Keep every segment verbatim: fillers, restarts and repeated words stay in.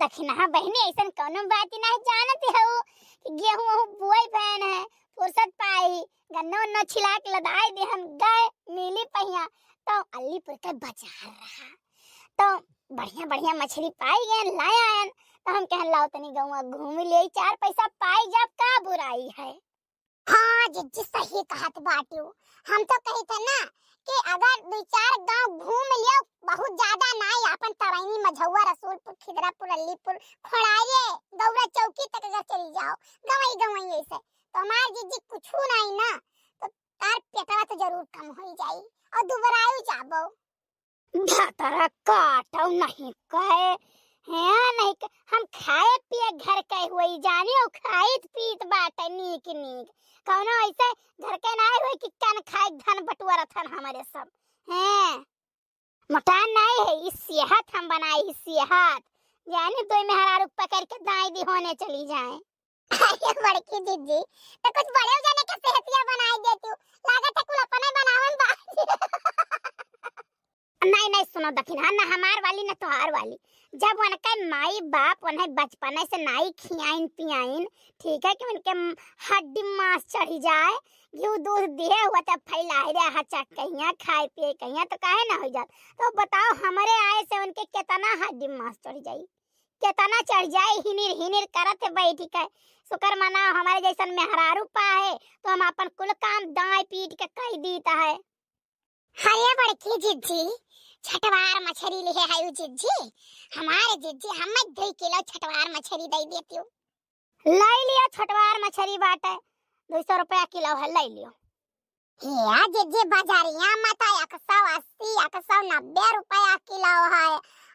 दखिनहा बहिनी, अइसन कउनो बात ही नाहीं जानत हऊ कि गेहूँ वहूँ बुआई भएन है, फुर्सत पाई, गन्ना उन्ना छिला के लदाई देहन, गए मिली पहिया, तो अलीपुर के बाजार रहा, तो बढ़िया बढ़िया मछरी पाई गएन, लाए आएन, तो हम कहन लाओ तनी गउँवा घूम लेई, चार पैसा पाई जब का बुराई है। हाँ जिज्जी, सही कहत बाटिउ। हम तो कहित है ना कि अगर दुइ चार गाँव घूम लियो, बहुत ज्यादा नाई, आपन तरैनी, मझौवा, रसूलपुर, खिदरापुर, अलीपुर, खोड़ाये, गौरा चौकी तक अगर चली जाओ, गँवई गँवई अइसे, तो हमार जिज्जी कुछू नाई ना, तो तार पेटवा तो जरूर कम होई जाई और दुबरायु जाबो। भतरा काटउ नहीं कहे, हैं, नहीं क-, हम खाए पिए घर के हुई जानी, और खाइत पीत बाटे नीक नीक। कउनो अइसे घर के नाहीं हुई कि कन खाए धन बटुआ रथन हमरे सब। हैं, मोटान नाहीं है, ई सेहत हम बनाई, ई सेहत। जानी दुइ मेहरारू पकड़ के दाई दी होने चली जाए। अरे बड़की जिज्जी, तो कुछ बड़े जने के सेहतिया बनाई देतिउ। लागत है कुल अपने बनावन बा। नाहीं, नाहीं, सुनो दखिनहा, ना हमार वाली, ना तोहार वाली। जब उनके माई बाप उन्हें बचपने से नाहीं खियाइन पियाइन, ठीक है, कि उनके म-, हड्डी मांस चढ़ी जाए, घिउ दूध दिहे हुआ तब फैलाए रे हचक कहिया, खाए पिए कहिया, तो काहे ना हो जात? तो बताओ, हमरे आए से उनके केतना हड्डी मांस चढ़ जाई, केतना चढ़ जाए, हिनिर हिनिर करत है बैठ के। शुक्र मनाओ, हमरे जइसन मेहरारू पाए, तो हम आपन कुल काम दाएं पीट के कई दीत है। अरे बड़की जिज्जी, छटवार मछरी लिहे हयू जिज्जी, हमारे जिज्जी, हमें दुइ किलो छटवार मछरी दइ देतिउ। लइ लियो, छटवार मछरी बाटे, दुइ सौ रुपया किलो है, लइ लियो। हे जिज्जी, बजरिया में तो एक सौ अस्सी, एक सौ नब्बे रुपया किलो है,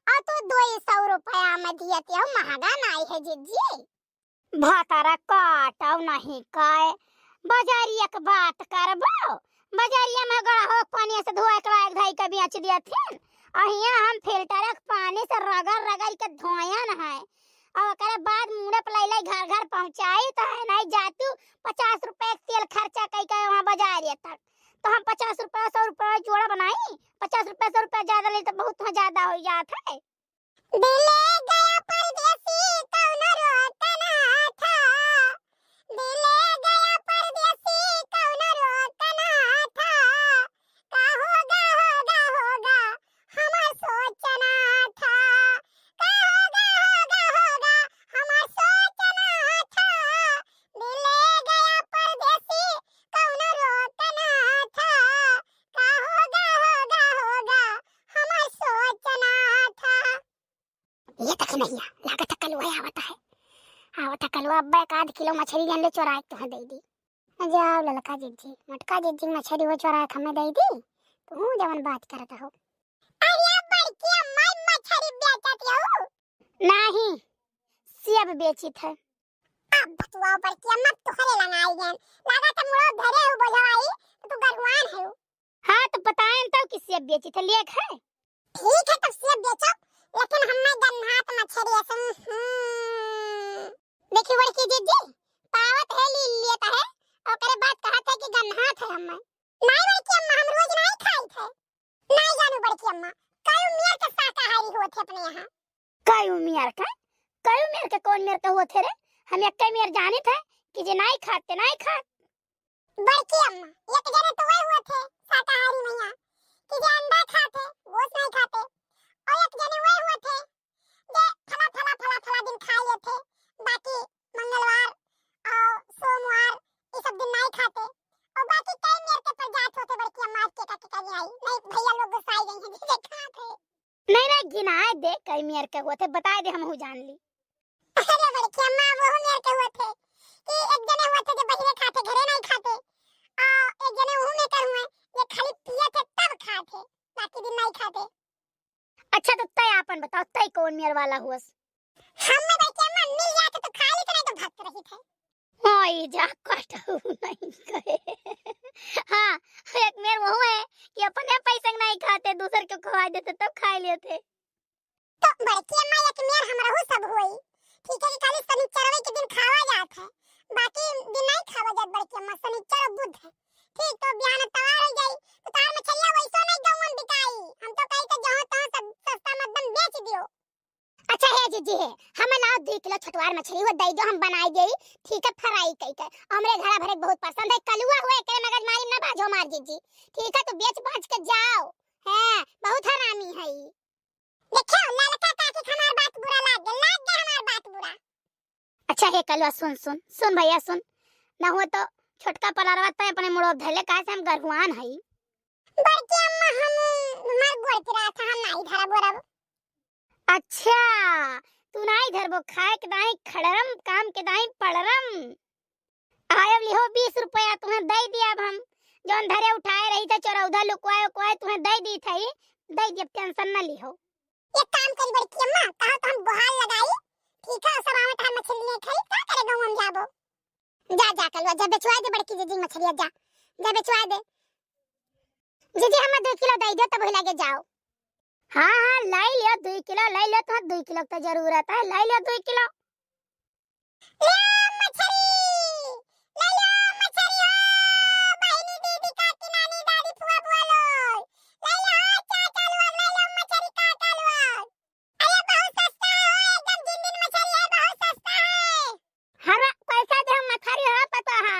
और तू दुइ सौ रुपया में दियतिउ, महंगा नाहीं है जिज्जी। भतरा काटउ नहीं कहे, बजरिया के बात करबो, बजरिया में गड़हो पनिया से धोए के लायक धई के बेच दियथिन, और हियाँ हम फिल्टर के पानी से रगड़ रगड़ के धोयन है, और ओकरे बाद मुड़े पलैले घर घर पहुँचाइत है, नहीं जातिउ पचास रुपया के तेल खर्चा कई के वहाँ बजारिया तक, तो हम पचास रुपया, सौ रुपया जोड़ा बनाई, पचास रुपया, सौ रुपया ज्यादा ले तो बहुत ज्यादा होइ जात है। दिले गया परदेसी कौनो रोक ना था, दिले गया परदेसी कौनो रोक ना था, का होगा, होगा, होगा, हमार सोचना था, का होगा, होगा, होगा, हमार सोचना था, दिले गया परदेसी कौनो रोक ना था, का होगा, होगा, होगा, हमार सोचना था। ये दखिनहिया, लागत है कलुआ आवत है। आवत है कलुआ, अब्बा एक आध किलो मछरी जन ले चोराए के तुहें दे दी। जाओ ललका जिज्जी, मोटका जिज्जी मछरी वो चोराए के हमें दे दी। तू जवन बात करत हो। अरे बड़की अम्मा, मछरी बेचत हो? नहीं, सेब बेचित है। अब बतुआ बड़की अम्मा, तोहरे लंगाई गन। लागत है मुड़ो धरे हो बोझवाई, तो तू गरुआन है। हाँ, तो बताएन तउ कि सेब बेचित है, लेक है। ठीक है, तब सेब बेचो, लेकिन हमें गन्हात मछरी असन, हम्म। देखी बड़की जिज्जी, पावत है, ली लेत है, ओकरे बाद कहत है कि गन्हात है हमें। नाहीं बड़की अम्मा, हम रोज नाहीं खाइत है। नाहीं जानू बड़की अम्मा, कई उमियर के शाकाहारी होत है अपने यहाँ। कई उमियर के? कई उमियर के कौन मेर के होत है रे? हम एक्के मेर जानित है कि जे नाहीं खात ते नाहीं खात। बड़की अम्मा, एक जने तो वही हुए थे शाकाहारी मैया कि जे अंडा खाते, गोश्त नहीं खाते, और एक जने वही हुए थे जे फला, फला, फला, फला दिन खा लेते, बाकी मंगलवार और सोमवार ये सब दिन नहीं खाते, और बाकी कई मेर के पर जात होते बड़की अम्मा के का, के का नहीं आई, नहीं भैया लोग गुस्साई गई हैं, जे खाते। नहीं, नहीं, गिनाए दे, कई मेर के होते, बताए दे, हमहू जान ली। अरे बड़की अम्मा, वो मेर के होते कि एक जने होते जो बहिरे खाते, घरे नहीं खाते, आ एक जने वो में कर हुए, ये खाली पिए थे तब खाते, बाकी दिन नहीं खाते। अच्छा, तो तय आपन बताओ, तय कौन मेर वाला हुअस? हम में बड़की अम्मा मिल जाते तो खा लेते, नहीं तो भागते रही थे। ओई जा, कटहु नहीं कहे। हाँ, एक मेर वहू है कि अपने पैसे के नहीं खाते, दूसर के खवा देते, तब खा लेते। तो बड़की अम्मा, एक मेर हमरहू सब होई। ठीक है कि खाली शनिचरवे के दिन खावा जात है, बाकी दिन नहीं खावा जात बड़की अम्मा, शनिचर और बुध है। ठीक, तो बिहान तवार हो जाई, तो तार मछरिया वैसो नहीं गौवन बिकाई। हम तो कही कि जहाँ तहाँ सब सस्ता मद्दम बेच दियो। अच्छा हे जीजी हे, हमें लाओ दुइ किलो छोटवार मछली हो दइ दो, हम बनाई देई, ठीक है, fry कइ के। हमरे घरा भरे के बहुत पसंद है, कलुआ हुए एकरे मगजमारी ना बाझो हमार जीजी, ठीक है, तो बेच बाच के जाओ, हैं, बहुत हरामी है ई। देखियो, ललका काकी के हमार बात बुरा लाग गया, लाग गया हमार बात बुरा। अच्छा हे कलुआ, सुन, सुन, सुन भैया, सुन, ना हुआ तो छोटका पलारवा तय अपने मुड़ो धैले, काहे से हम गरहुआन हई। बड़की अम्मा, हम हमार गोड़ पिरात है, हम नाई धरब ओरब। अच्छा, तू नाई धरबो, खाए के दाई खड़रम, काम के दाई पड़रम। आयब लिहो बीस रुपया, तुम्हें दइ दिया अब हम, जौन धरे उठाए रही थे, चौरौधा लुकवाए उकवाए, तुम्हें दइ दी थई, दइ दिया, tension न लिहो। एक काम करी बड़की अम्मा, कहा तो हम गुहार लगाई, ठीक है, सब आवत है मछली ले खाई, का करे गाँव हम जाबो। जा, जा कलुआ, जा बेचवाए दे बड़की जीजी मछलिया, जा, जा बेचवाए दे। जीजी हमें दुइ किलो दइ दे, तब वही लगे जाओ। हाँ, हाँ, लाई लियो दुइ किलो, लाई लियो, तुम्हें दुइ किलो तो जरूरत है, लाई लियो दुइ किलो। ले मछरी, ले लो मछरी हो, बहिनी, दीदी, काकी, नानी, दादी, फुआ, बुआ लोग। ले लो चाचा लोग, ले लो मछरी काका लोग। अरे बहुत सस्ता है हो, एकदम जिंदिन मछरी है, बहुत सस्ता है। हर पैसा दे हम मछरी हो पता है।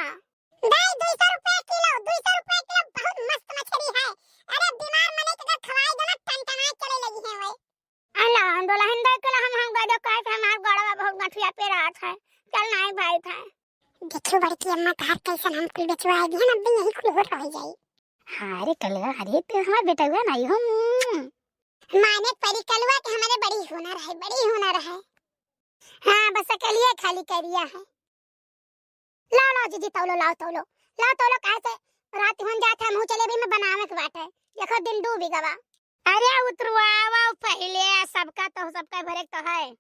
दाई, दुइ सौ रुपया किलो, दुइ सौ रुपया किलो, बहुत मस्त मछरी है। अरे बीमार मने के अगर खवाई दो ना, टनटनाए चले लगी है वही। अला, हम दुलहिन दे के हम, हम गजब कहे से हमार गोड़वा बहुत गठिया पिरात है। चल नाई भाई था। देखियो बड़की अम्मा, तार कैसन हम कुल बेचवाए दिए ना, अब यही कुल हो रह जाई। हाँ रे कलुआ, अरे तू हमार बेटउआ नाई हो। हम्म। माने परी कलुआ के हमारे बड़ी हुनर है, बड़ी हुनर है। हाँ, बस अकेलिए खाली करिया है। लाओ, लाओ जीजी, तौलो, लाओ, तौलो, लाओ, तौलो, काहे से रात होन जात है, हमहू चले भी में बनावे के बाटे, देखो दिन डूबी गवा। अरे उतरुआवा पहिले, सबका तो, सबका भरे के तो है।